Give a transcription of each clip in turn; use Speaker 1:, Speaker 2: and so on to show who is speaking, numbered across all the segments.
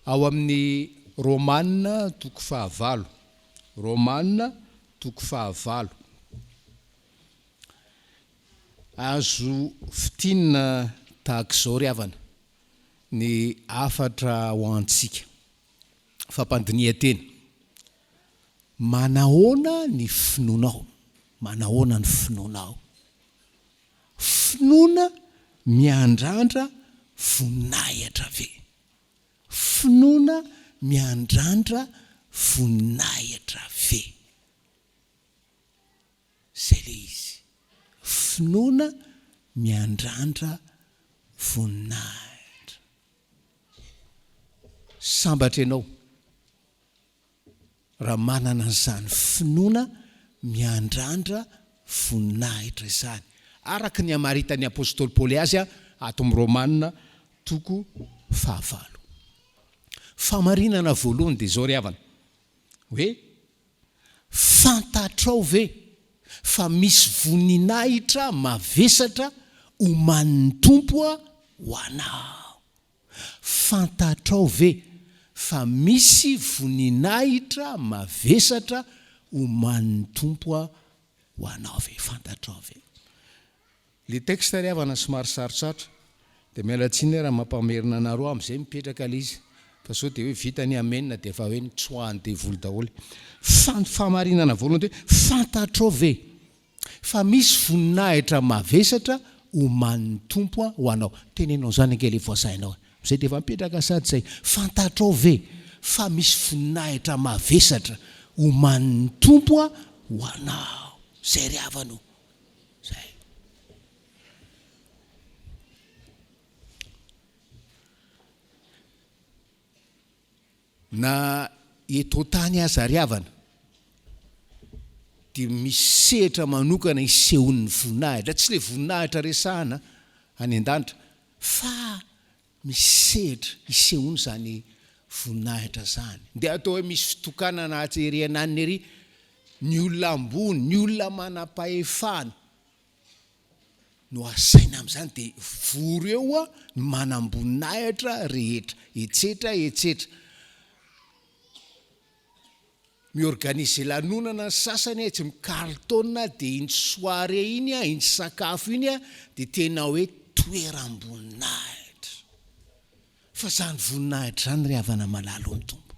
Speaker 1: Ao amin'ny Romana toko fahavalo. Romana toko fahavalo. Azo fintinina tahaka izao ry havana ny hafatra ho antsika. Fampandinihan-tena. Manahoana ny finoanao? Manahoana ny finoanao? Finoana miandrandra voninahitra ve? Finoana miandrandra voninahitra ve? Zay le izy. Finoana miandrandra voninahitra. Sambatra ianao raha manana an'izany finoana miandrandra voninahitra izany, araka ny hamaritan'ny apostoly Paoly azy ato amin'ny Romana toko fahavalo. Fahamarinana voalohany dia izao ry havana, hoe fantatrao ve fa misy voninahitra mavesatra omanin'ny Tompo ho anao? Fantatrao ve fa misy voninahitra mavesatra omanin'ny Tompo ho anao ve? Fantatrao ve? Le texte ry havana somary sarotsarotra dia miala tsiny aho raha mampamerina anareo amin'izay mipetraka le izy fa sao dia hoe vita ny amen dia efa hoe nitsoahan'ny devoly daholo. Fa ny fahamarinana voalohany dia hoe fantatrao ve Fa misy voninahitra mavesatra omanin'ny Tompo ho anao. Teneno an'izany ange ilay voisin-nao e. Izay dia efa mipetraka sady izay. Fantatrao ve fa misy voninahitra mavesatra omanin'ny Tompo ho anao? Izay ry havana o. Izay. Na eto an-tany aza ry havana dia misy sehatra manokana isehoan'ny voninahitra, tsy ilay voninahitra resahana any an-danitra fa misy sehatra isehoany izany voninahitra izany. Ndeha atao hoe misy fitokanana atsy ery ananona ery, ny olona ambony, ny olona manam-pahefana, no asaina amin'izany dia vory eo ny manamboninahitra rehetra etsetra etsetra. Mi-organiser lanonana ny sasany etsy amin'ny Carlton dia iny soirée iny, iny sakafo iny dia tena hoe toeram-boninahitra. Fa izany voninahitra izany ry havana malala ao amin'ny Tompo,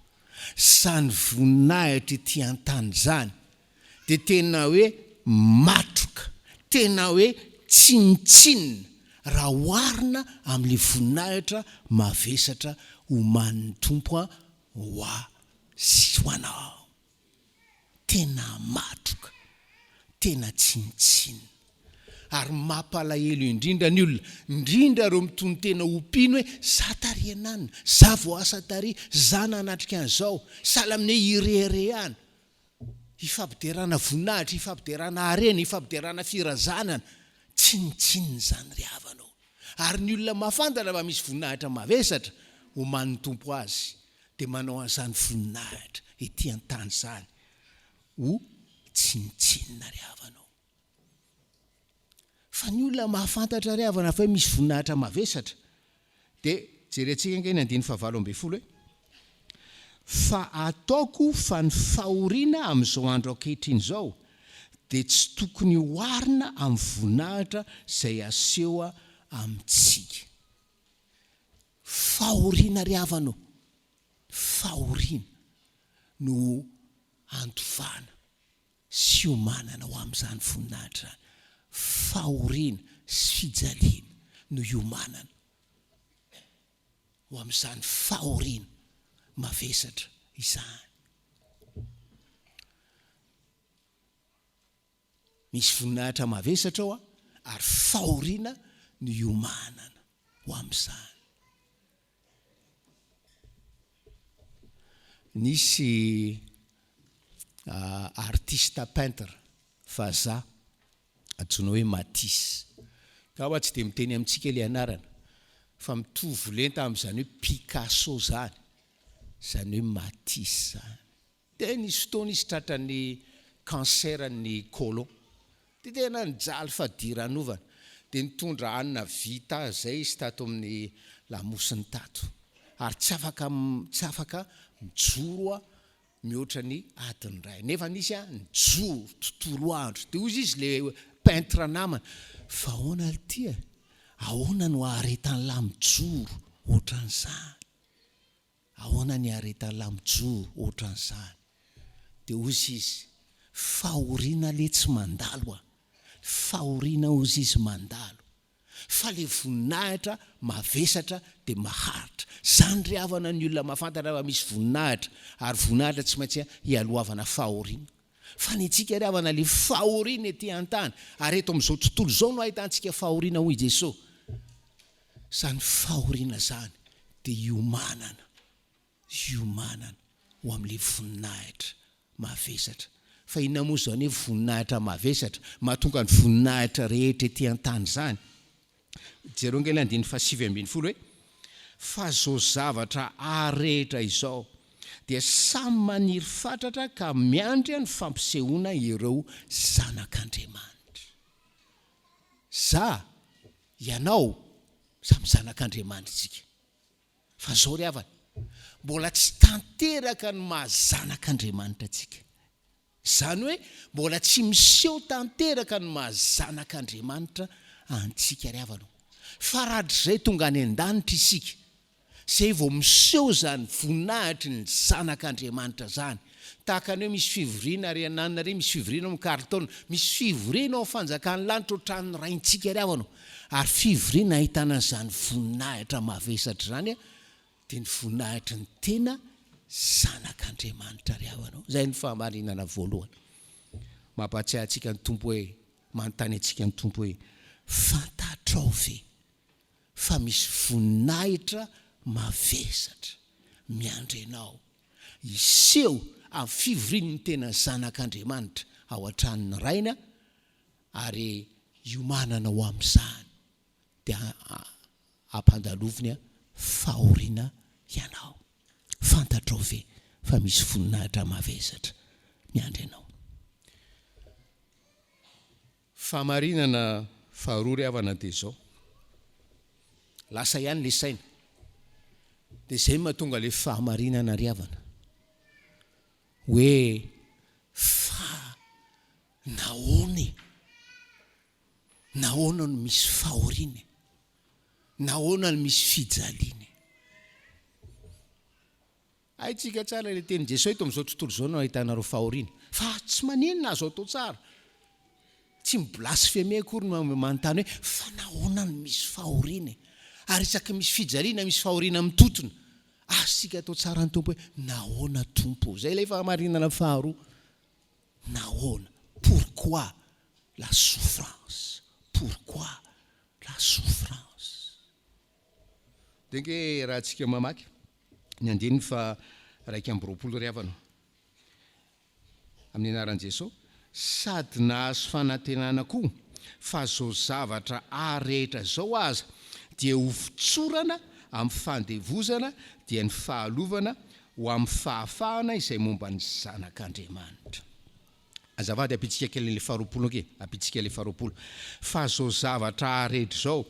Speaker 1: izany voninahitra ety an-tany izany dia tena hoe matroka, tena hoe tsinontsinona raha oharina amin'ilay voninahitra mavesatra omanin'ny Tompo ho ahy sy ho anao. Tena matroka, tena tsinontsinona. Ary mampalahelo indrindra ny olona, indrindra ireo mitonon-tena ho mpino hoe za tary ananona, za voaasa tary, za nanatrika an'izao, sahala amin'ny hoe ireharehana. Ifampiderana voninahitra, ifampiderana harena, ifampiderana firazanana. Tsinontsinona izany ry havana ô. Ary ny olona mahafantatra fa misy voninahitra mavesatra omanin'ny Tompo azy dia manao an'izany voninahitra ety an-tany izany ho tsinontsinona ry havana ô. Fa ny olona mahafantatra ry havana fa hoe misy voninahitra mavesatra dia jerentsika ange ny andininy fahavalo ambin'ny folo hoe fa ataoko fa ny fahoriana amin'izao andro ankehitriny izao dia tsy tokony hoharina amin'ny voninahitra izay aseho amintsika. Fahoriana ry havana ô, fahoriana no andovana. sy hiomanana ho amin'izany voninahitra izany. Fahoriana sy fijaliana no hiomanana ho amin'izany fahoriana mavesatra izany. Misy voninahitra mavesatra ao ary fahoriana no hiomanana ho amin'izany. Nisy artiste peintre vazaha antsoina hoe Matisse. Angamba tsy dia miteny amintsika ilay anarana fa mitovy lenta amin'izany hoe Picasso izany, izany hoe Matisse izany. Dia nisy fotoana izy tratran'ny cancer ny colon. Dia tena nijaly fadiranovana. Dia nitondra hanina vita izay izy tato amin'ny lamosiny tato. ary tsy afaka tsy afaka mijoro aho mihoatra ny adiny iray. Nefa nisy aho nijoro tontolo andro. Dia hozy izy le peintre namana, fa ahoana lty e? Ahoana no aharetan'lah mijoro ohatran'izany? Ahoana ny aharetan'lah mijoro ohatran'izany? Dia hozy izy, fahoriana letsy mandalo a! Fahoriana hozy izy mandalo. Fa le voninahitra mavesatra dia maharitra. Zany ry havana ny olona mahafantatra fa misy voninahitra, ary voninahitra tsy maintsy hialohavana fahoriana. Fa ny antsika ry havana le fahoriana ety an-tany, ary eto amin'izao tontolo izao no ahitantsika fahoriana hoy Jesoa. Zany fahoriana zany dia iomanana. hiomanana ho amin'ilay voninahitra mavesatra. Fa inona moa izany hoe voninahitra mavesatra? Mahatonga ny voninahitra rehetra ety an-tany izany. Jereo ange ilay andininy fahasivy ambin'ny folo hoe, Fa izao zavatra àry rehetra izao dia samy maniry fatratra ka miandry ny fampisehoana ireo zanak'Andriamanitra. Za, ianao, samy zanak'Andriamanitra isika. Fa zao ry havana, mbola tsy tanteraka ny maha zanak'Andriamanitra antsika. Izany hoe mbola tsy miseho tanteraka ny maha zanak'Andriamanitra antsika ry havana o. Fa rahatrizay tonga any an-danitra isika, zay vao miseho izany voninahitry ny zanak'Andriamanitra zany. Tahaka ny hoe misy fivoriana ary ananona ary misy fivoriana ao amin'ny Carlton, misy fivoriana ao amin'ny fanjakan'ny lanitra ohatran'ny Raintsika ry havana o. Ary fivoriana ahitana an'izany voninahitra mavesatra izany dia ny voninahitry ny tena Zanak'Andriamanitra ry havana o. Izay no fahamarinana voalohany. Mampahatsiahy antsika ny Tompo hoe, manontany antsika ny Tompo hoe, fantatrao ve fa misy voninahitra mavesatra miandry anao hiseho amin'ny fivorian'ny tena Zanak'Andriamanitra ao an-tranon'ny Rainy ary hiomanana ho amin'izany dia hampandaloviny fahoriana ianao. Fantatrao ve fa misy voninahitra mavesatra miandry anao? Fahamarinana faharoa ry havana dia izao, lasa ihany ilay saina, dia izay no mahatonga ilay fahamarinana ry havana, hoe fa nahoana e? Nahoana no misy fahoriana e? Nahoana no misy fijaliana e? Haintsika tsara ilay tenin'i Jesoa eto amin'izao tontolo izao no ahitanareo fahoriana. Fa tsy maninona, azo atao tsara. Tsy mi-blasphemer akory ny manontany hoe fa nahoana no misy fahoriana e? Ary isaky ny misy fijaliana, misy fahoriana mitotona. Azontsika atao tsara ny Tompo hoe nahoana Tompo? Izay ilay fahamarinana faharoa. Nahoana? Pourquoi la souffrance? Pourquoi la souffrance? Dia ange raha antsika mamaky ny andininy faha 21 ry havana amin'ny anaran'i Jesoa, sady nahazo fanantenana koa fa izao zavatra ary rehetra izao aza dia ho fotsorana amin'ny fandevozana dia ny fahalovana ho amin'ny fahafahana izay momba ny zanak'Andriamanitra. Azafady ampitsika kely an'ilay faharoapolo ange, ampitsika ilay faharoapolo. Fa izao zavatra arehetra izao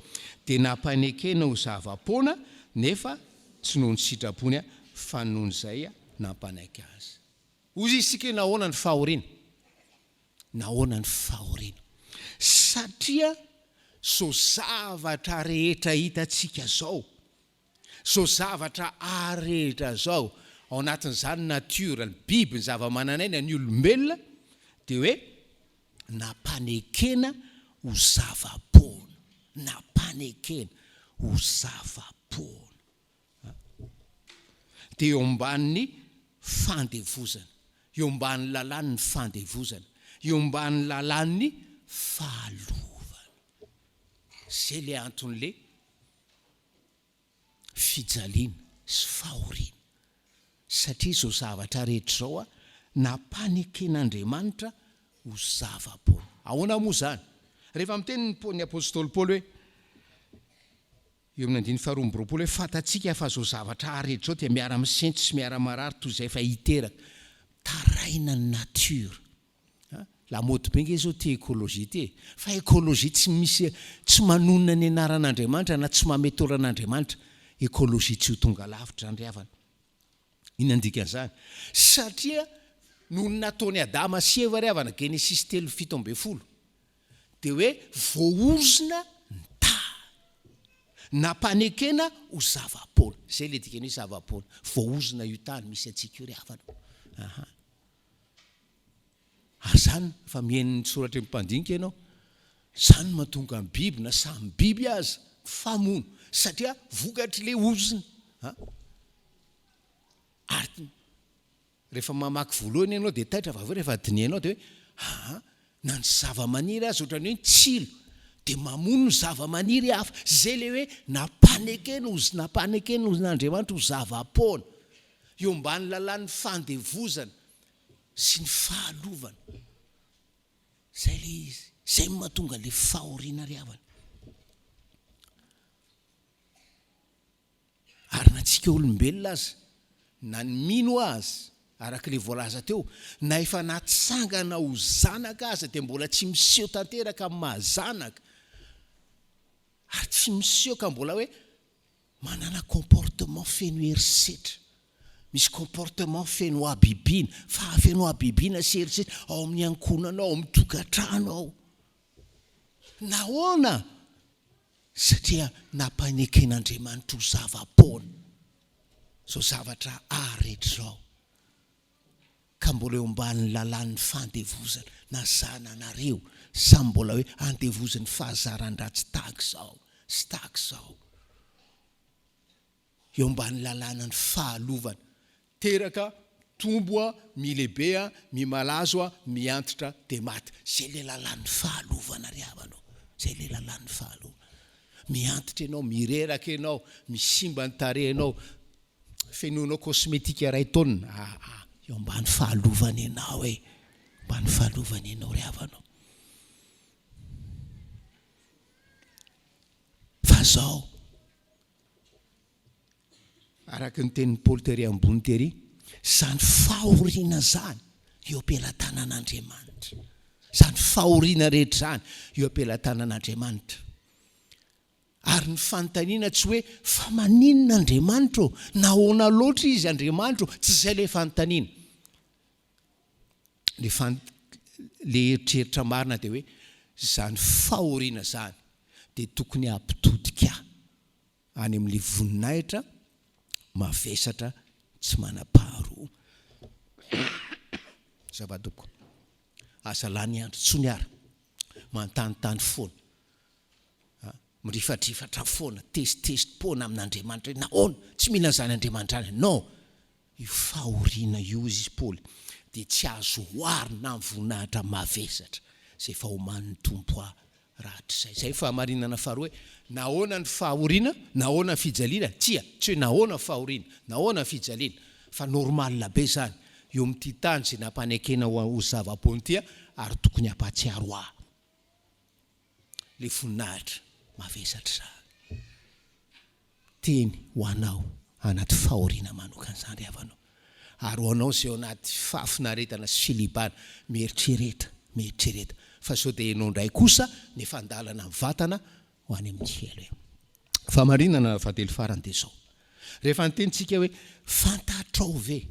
Speaker 1: dia nampanekena ho zava-poana, nefa tsy noho ny sitrapony fa noho izay nampanaiky azy. Hoy isika hoe nahoana ny fahoriana? Nahoana ny fahoriana? Satria izao zavatra rehetra hitantsika izao Zao zavatra arehetra zao, ao anatin'izany ny natiora, ny biby, ny zava-manan'aina, ny olombelona, dia hoe nampanekena ho zava-poana, nampanekena ho zava-poana. Dia eo ambanin'ny fandevozana, eo ambanin'ny lalàn'ny fandevozana, eo ambanin'ny lalàn'ny fahalovana. Izay ilay anton'ilay fijaliana sy fahoriana, satria izao zavatra rehetra izao nampaneken'Andriamanitra ho zava-poana. Ahoana moa izany? Rehefa miteny ny apostoly Paoly hoe, eo amin'ny andininy faharoa amby roapolo hoe, fantatsika fa izao zavatra rehetra izao dia miara-misento sy miara-marary toy izay efa hiteraka. Taraina ny natiora. Lamaody be nge zao ty écologie ty e! Fa écologie tsy misy tsy manonona ny anaran'Andriamanitra na tsy mamehy taolan'Andriamanitra. Écologie tsy ho tonga lavitra izany ry havana. Inona ny dikan'izany? Satria noho ny nataon'i Adama sy Eva ry havana, Genesisy 3:17, dia hoe voaozona ny tany. Nampanekena ho zava-poana. Izay ilay dikan'ny hoe zava-poana. Voaozona io tany misy antsika io ry havana. Aha. Ary izany, efa mihaino ny soratry ny mpandinika ianao, izany no mahatonga ny biby na samy biby aza mifamono satria vokatr'ilay ozona. A. Ary rehefa mamaky voalohany ianao dia taitra fa avy eo rehefa dinihanao dia hoe aa na ny zavamaniry aza ohatran'ny hoe ny tsilo dia mamono ny zavamaniry hafa. Izay ilay hoe nampanekena ho nampanekena ho n'Andriamanitra ho zava-poana eo ambany lalàn'ny fandevozana. sy ny fahalovana. Zay le izy. Zay no mahatonga le fahoriana ry havana. Ary na tsika olombelona aza, na ny mino aza, araka le voalaza teo, na efa natsangana ho zanaka aza dia mbola tsy miseho tanteraka amin'ny maha zanaka. Ary tsy miseho ka mbola hoe Manana comportement feno herisetra. Misy comportement feno habibiana, fa feno habibiana sy herisetra ao amin'ny ankohonana ao, amin'ny tokantrano ao. Nahoana? Satria nampaneken'Andriamanitra ho zava-poana izao zavatra ary rehetra izao. Ka mbola eo ambanin'ny lalàn'ny fandevozana, na za na nareo, samy mbola hoe andevozin'ny fahazaran-dratsy tahaka izao sy tahaka izao. Eo ambany lalànan'ny fahalovana. Teraka, mitombo, milehibe, mimalazo, mihantitra, dia maty. Izay ilay lalàn'ny fahalovana ry havana ô. Izay ilay lalàn'ny fahalovana. Mihantitra ianao, mireraka ianao, misimba ny tarehinao, Fenoinao cosmetique iray taonina aa eo ambany fahalovana ianao e! Ambany fahalovana ianao ry havana o! Fa zao, araka ny tenin'i Paoly tery ambony tery, izany fahoriana izany eo am-pelatanan'Andriamanitra. Izany fahoriana rehetra izany eo am-pelatanan'Andriamanitra. Ary ny fanontaniana tsy hoe fa maninona Andriamanitra ô? Nahoana loatra Izy Andriamanitra ô? Tsy izay ilay fanontaniana. Ilay fan, ilay eritreritra marina dia hoe izany fahoriana izany dia tokony hampitodika ahy any amin'ilay voninahitra mavesatra tsy manam-paharoa. Zava-doko. Aza lany andro intsony ary manontanintany foana. Mirifadrifatra foana, tezitezi-poana amin'Andriamanitra hoe nahoana? Tsy mila an'izany Andriamanitra izany. Non! Io fahoriana io, hoy izy Paoly, dia tsy azo oharina amin'ny voninahitra mavesatra izay efa omanin'ny Tompo ahy rahatrizay. Izay ny fahamarinana faharoa hoe nahoana ny fahoriana, nahoana ny fijaliana? Tsia, tsy hoe nahoana ny fahoriana, nahoana ny fijaliana, fa normal be izany eo amin'ity tany izay nampanekena ho zava-poana ity ary tokony hampahatsiaro ahy. Le voninahitra mavesatra izany. Teny ho anao anaty fahoriana manokana izany ry havanao. Ary ho anao izay ao anaty fahafinaretana sy filibana, mieritrereta, mieritrereta fa sao dia ianao indray kosa ny efa an-dalana mivantana ho any amin'ny helo e. Fahamarinana fahatelo farany dia izao. Rehefa niteny tsika hoe fantatrao ve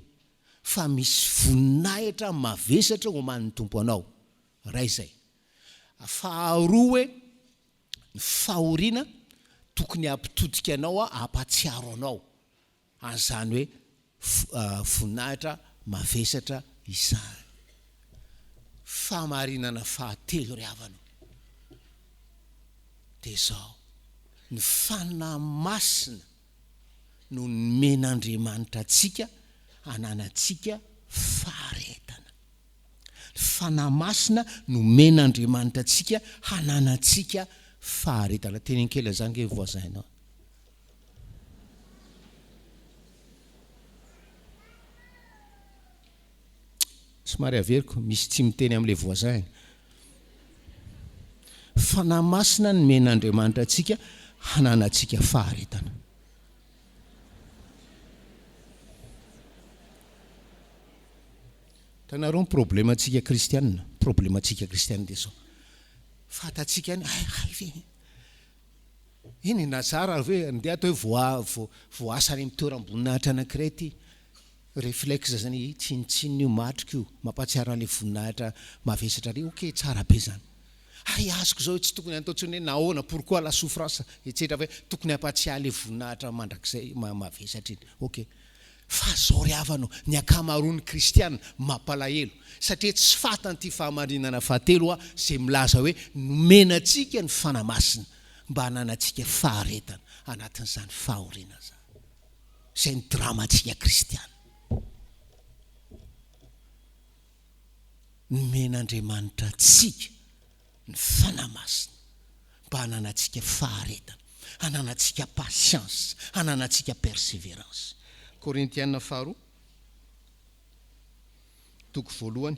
Speaker 1: fa misy voninahitra mavesatra omanin'ny Tompo anao? Iray izay. Faharoa hoe ny fahoriana tokony hampitodika anao hampatsiaro anao an'izany hoe voninahitra mavesatra izany. Fahamarinana fahatelo ry havana dia izao, ny Fanahy Masina no nomen'Andriamanitra antsika hananantsika faharetana. Ny Fanahy Masina nomen'Andriamanitra antsika hananantsika faharetana. Teneno kely an'izany nge voisin-nao. Somary averiko, misy tsy miteny amin'ilay voisin-ny. Fanahy Masina nomen'Andriamanitra antsika hananantsika faharetana. Hitanareo ny problème antsika kristianina, problème antsika kristianina dia izao, fantatsika ihany, hay hay ve? Eny e, na zara ary hoe ndeha atao hoe voa, voa, voaasa any amin'ny toeram-boninahitra anankiray ity. Reflexe zany, tsinontsinona io, matroka io, mampahatsiaro an'ilay voninahitra mavesatra ary, ok, tsara be zany. Hay azoko izao hoe tsy tokony hatao intsony hoe nahoana, pourquoi la souffrance, etsetra fa hoe tokony hampahatsiahy ilay voninahitra mandrakizay mavesatra iny. Ok. Fa zao ry havana ô, ny ankamaroan'ny kristiana mampalahelo satria tsy fantany ity fahamarinana fahatelo a, izay milaza hoe nomena antsika ny Fanahy Masina mba hananantsika faharetana anatin'izany fahoriana izany. Izay ny drama-ntsika kristiana. Nomen'Andriamanitra antsika ny Fanahy Masina mba hananantsika faharetana, hananantsika patience, hananantsika perseverance. Korintiana faharoa, toko voalohany.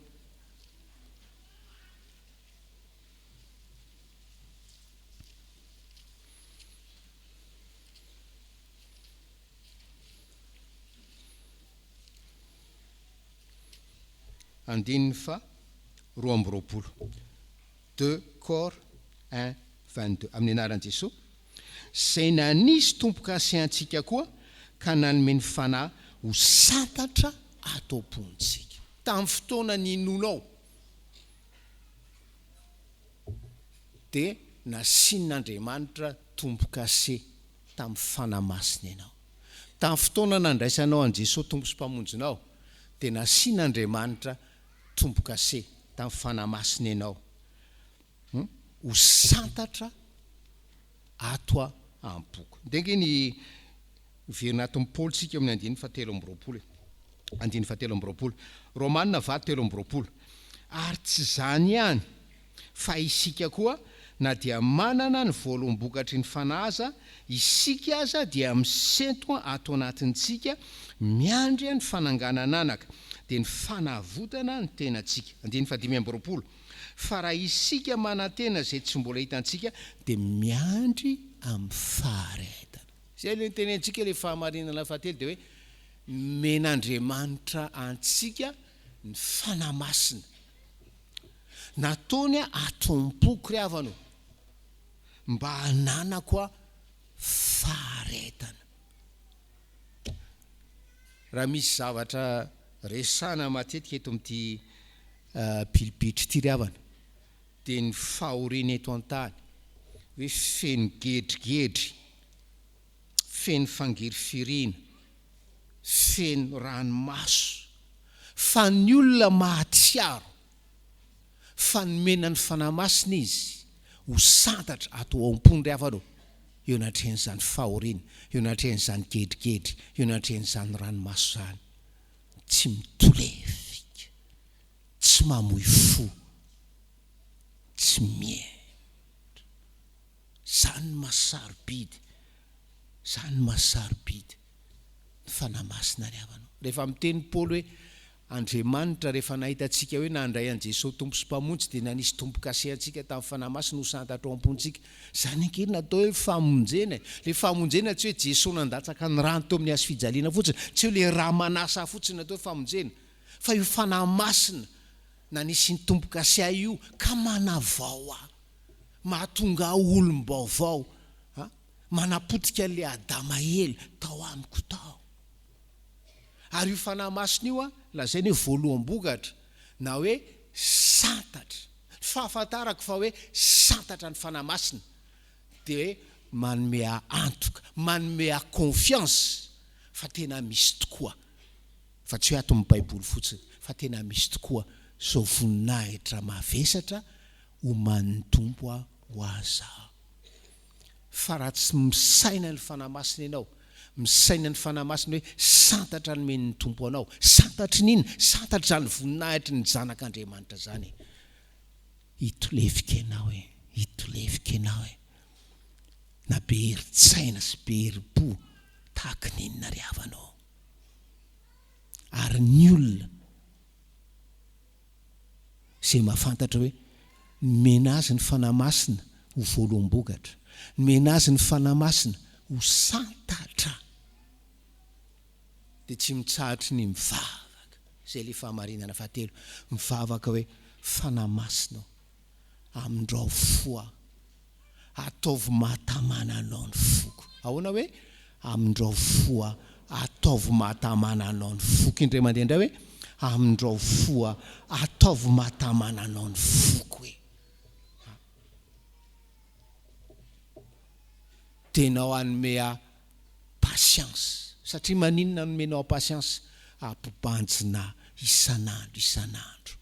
Speaker 1: Andininy faha 22. Deux Cor un 22. Amin'ny anaran'i Jesoa, izay nanisy tombo-kase antsika koa ka nanome ny Fanahy ho santatra ato am-pontsika. Tamin'ny fotoana ninoanao, dia nasian'Andriamanitra tombo-kase tamin'ny Fanahy Masina ianao. Tamin'ny fotoana nandraisanao an'i Jesoa Tompo sy Mpamonjinao, dia nasian'Andriamanitra tombo-kase tamin'ny Fanahy Masina ianao ho santatra ato am-poko. Ndeha ange ny hiverina ato amin'i Paoly isika eo amin'ny andininy fahatelo amby roapolo e. Andininy fahatelo amby roapolo. Romana valo 23. Ary tsy izany ihany, Fa isika koa, na dia manana ny voaloham-bokatry ny Fanahy aza, isika aza dia misento ato anatintsika miandry ny fananganan'anaka, dia ny fanavotana ny tenantsika. Andininy fahadimy amby roapolo. Fa raha isika manantena izay tsy mbola hitantsika, dia miandry amin'ny faharetana. Izay ilay notenenintsika, ilay fahamarinana fahatelo, dia hoe nomen'Andriamanitra antsika ny Fanahy Masina. Nataony ato am-poko ry havana ô, mba hananako faharetana. Raha misy zavatra resahana matetika eto amin'ity pilipitra ity ry havana, dia ny fahoriana eto an-tany, hoe feno gedrigedry, feno fangirifiriana, feno ranomaso, fa ny olona mahatsiaro fa nomena ny Fanahy Masina izy ho santatra ato ao am-pony ry havana ô, eo anatrehan'izany fahoriana, eo anatrehan'izany gedrigedry, eo anatrehan'izany ranomaso izany, tsy mitolefika, tsy mamoy fo, tsy mihemotra. Izany no maha sarobidy, izany no maha sarobidy ny Fanahy Masina ry havana ô. Rehefa miteny Paoly hoe Andriamanitra rehefa nahita antsika hoe nandray an'i Jesoa Tompo sy Mpamonjy dia nanisy tombo-kase antsika tamin'ny Fanahy Masina ho santatra ao am-pontsika. Izany ange no atao hoe famonjena e. Ilay famonjena tsy hoe Jesoa nandatsaka ny rany teo amin'ny hazo fijaliana fotsiny, tsy hoe ilay rà manasa fotsiny no atao hoe famonjena, fa io Fanahy Masina nanisy ny tombo-kase ahy io ka manavao ahy. Mahatonga ahy ho olom-baovao, a, manapotika an'ilay Adama ela tao amiko tao. Ary io Fanahy Masina io, a, lazainy hoe voaloham-bokatra, na hoe santatra. Ny fahafantarako fa hoe santatra ny Fanahy Masina dia hoe manome ahy antoka, manome ahy confiance fa tena misy tokoa, fa tsy hoe ato amin'ny Baiboly fotsiny, fa tena misy tokoa izao voninahitra mavesatra Omanin'ny Tompo aho ho aza aho. Fa raha tsy misaina ny Fanahy Masina ianao, misaina ny Fanahy Masina hoe santatra nomen'ny Tompo anao, santatry ny inona? Santatry izany voninahitry ny Zanak'Andriamanitra izany e. Hitolefika ianao e, hitolefika ianao e. Na be herin-tsaina sy be herim-po tahaka ny inona ry havana ô. Ary ny olona. izay mahafantatra hoe nomena azy ny Fanahy Masina ho voaloham-bokatra, nomena azy ny Fanahy Masina ho santatra, dia tsy mitsahatry ny mivavaka, izay ilay fahamarinana fahatelo, mivavaka hoe, Fanahy Masina ô, amindrao fo aho, Ataovy mahatamana anao ny foko. Ahoana hoe amindrao fo ataovy mahatamana anao ny foko. Indray mandeha indray hoe amindrao fo ataovy mahatamana anao ny foko e. Tenao hanome ahy patience. Satria maninona no omenao ahy patience? Hampibanjina ahy isan'andro isan'andro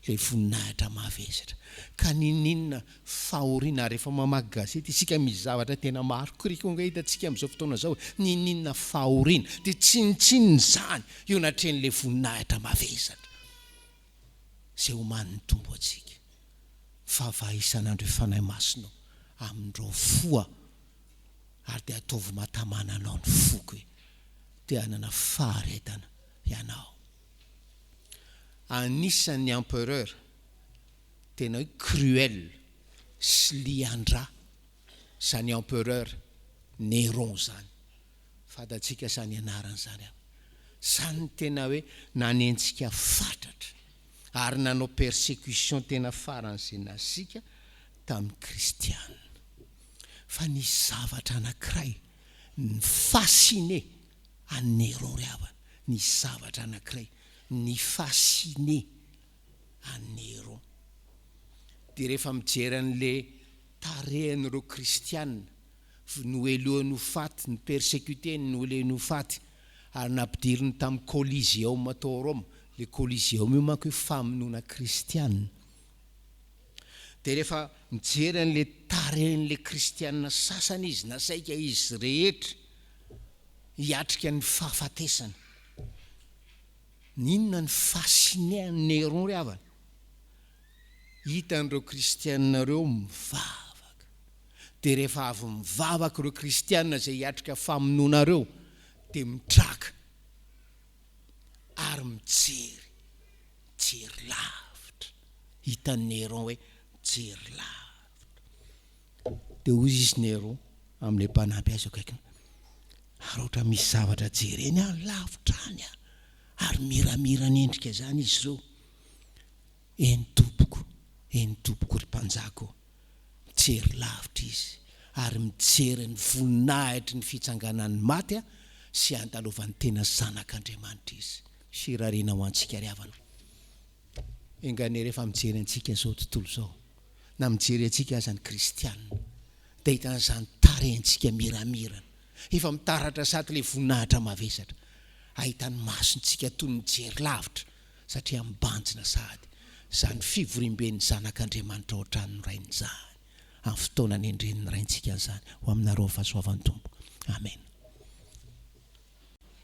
Speaker 1: ilay voninahitra mavesatra. Ka n'inon'inona fahoriana, ary rehefa mamaky gazety isika misy zavatra tena maharikoriko ange hitantsika amin'izao fotoana izao e, n'inon'inona fahoriana dia tsinontsinona izany eo anatrehan'ilay voninahitra mavesatra izay omanin'ny Tompo antsika. Mivavaha isan'andro io Fanahy Masina o, amindrao fo aho ary dia ataovy mahatamana anao ny foko e, te hanana faharetana ianao. Anisan'ny empereur tena hoe cruel sy lian-drà izany empereur Néron izany. Fantatsika izany anarana izany an. Izany no tena hoe nanenjika fatratra ary nanao persecution tena faran'izay nasiaka tamin'ny kristiana. Fa nisy zavatra anankiray ni-fasciner an'i Néron ry havana, nisy zavatra anankiray ni-fasciner an'i Néron. Dia rehefa mijery an'ilay tarehin'ireo kristiana nohelohiny ho faty, ni-persecuter-ny, nohelohiny ho faty, ary nampidiriny tamin'ny Coliseum tao Roma, ilay Coliseum io manko hoe famonoana kristiana. Dia rehefa mijery an'ilay tarehin'ilay kristiana sasany izy, na saika izy rehetra, hiatrika ny fahafatesana. N'inona ny fasciner an'i Néron ry havana? Hitan'ireo kristiana ireo mivavaka. Dia rehefa avy mivavaka ireo kristiana izay hiatrika famonoana ireo, dia mitraka ary mijery, mijery lavitra. Hitan'i Néron hoe mijery lavitra. Dia hoy izy Néron amin'ilay mpanampy azy eo akaikiny, ary ohatra misy zavatra jereny any lavitra any an, ary miramirana endrika izany izy ireo. Eny tompoko, eny tompoko ry mpanjaka ô. Mijery lavitra izy ary mijery ny voninahitry ny fitsanganan'ny maty sy andalovan'ny tena Zanak'Andriamanitra izy. Firariana ho antsika ry havana. Enga anie rehefa mijery antsika izao tontolo izao, na mijery antsika aza ny kristiana, dia hahita an'izany tarehintsika miramirana, efa mitaratra sady ilay voninahitra mavesatra, hahita ny masontsika toy ny mijery lavitra, satria mibanjina sahady izany fivoriamben'ny zanak'Andriamanitra ao an-tranon'ny Rainy izany, amin'ny fotoana anendren'ny Raintsika an'izany ho aminareo ny fahasoavan'ny Tompo. Amena.